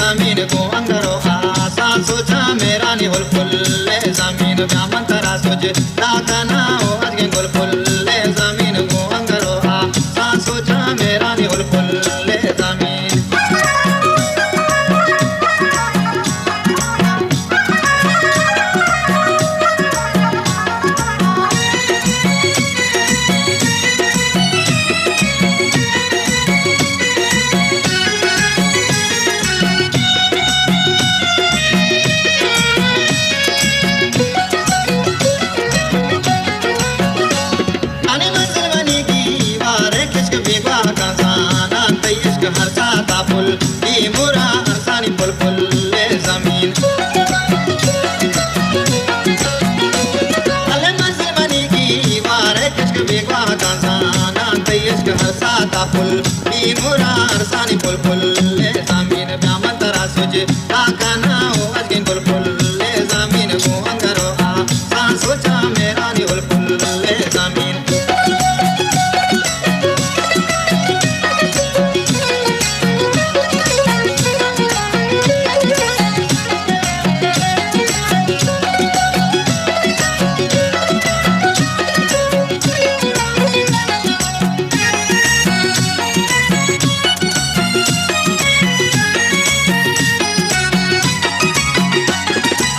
زمین گوں انگرو آساں سوچاں مہرانی ہل پل، زمین بیا من ترا سوچ داکانا او ازگیں گل پل، زمین گوں انگرو آساں سوچاں مہرانی ہل پل، زمین۔ منی منزل منی گیوار کشک بیگواہ کا زاناں تئی عشق ہر ساعت پل، بی مورا ارسانی پل پل زمین۔ ال منزل منی گیوار کشک بیگواہ کا زاناں تئی عشق ہر ساعت پل، بی مورا ارسانی پل پل زمین۔ بیا من ترا سوچ داکانا او ازگیں گل پل، زمین گوں انگرو آساں سوچاں مہرانی ہل پل، زمین۔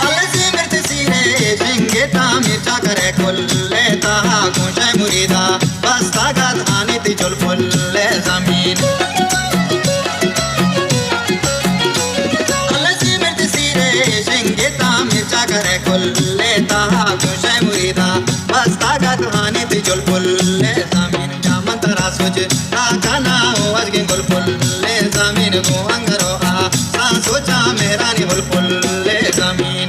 الزی مرچ سیرے شنگے تامیر چاکرے کل، تہا گوشے مریدا بستا گد آنی تی چل پل زمین۔ الزی مرچ سیرے شنگے تامیر چاکرے کل، تہا گوشے مریدا بستا گد آنی تی چل پل زمین۔ جامن ترا سوچ داکانا او ازگیں گل پل، زمین گوں انگرو آساں سوچاں مہرانی ہل پل، زمین۔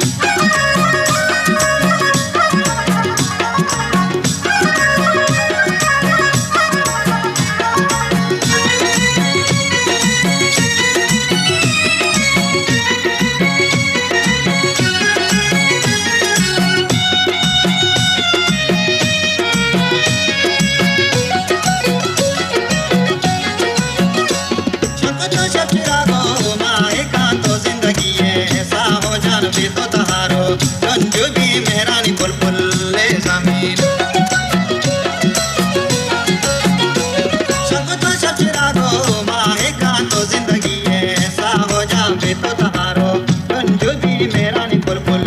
شنگ تو شب چراغو ماہکان تو زندگی ہے، ساہو جان بے تو تہارو، چنجو بی مہرانی پل پل زمین۔ شنگ تو شب چراغو ماہکان تو زندگی ہے، ساہو جان بے تو تہارو، چنجو بی مہرانی پل پل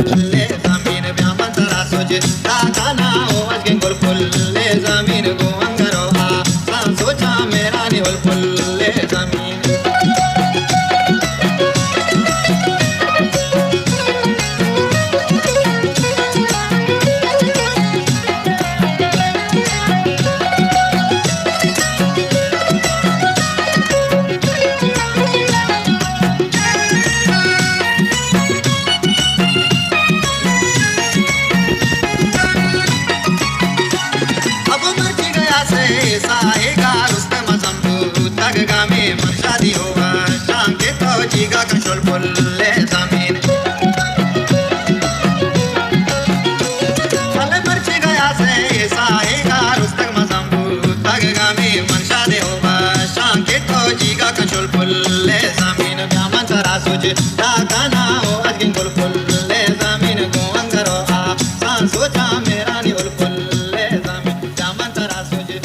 زمین۔ بیا من ترا سوچ داکانا او ازگیں گل پل زمین گوں انگرو آساں سوچاں مہرانی ہل پل زمین۔ اب مرچی گیا سے ساہگا رستم زمبو تگ گامے من شادی ہوگا، شان کے تو جیگا کنشول پل زمین۔ ال مرچی گیا سے ساہگا رستگ مزمبو تگ گامے من شادی ہوگا، شان کے تو جیگا کنشول پل زمین۔ بیا من ترا سوچ داکانا او ازگیں گل پل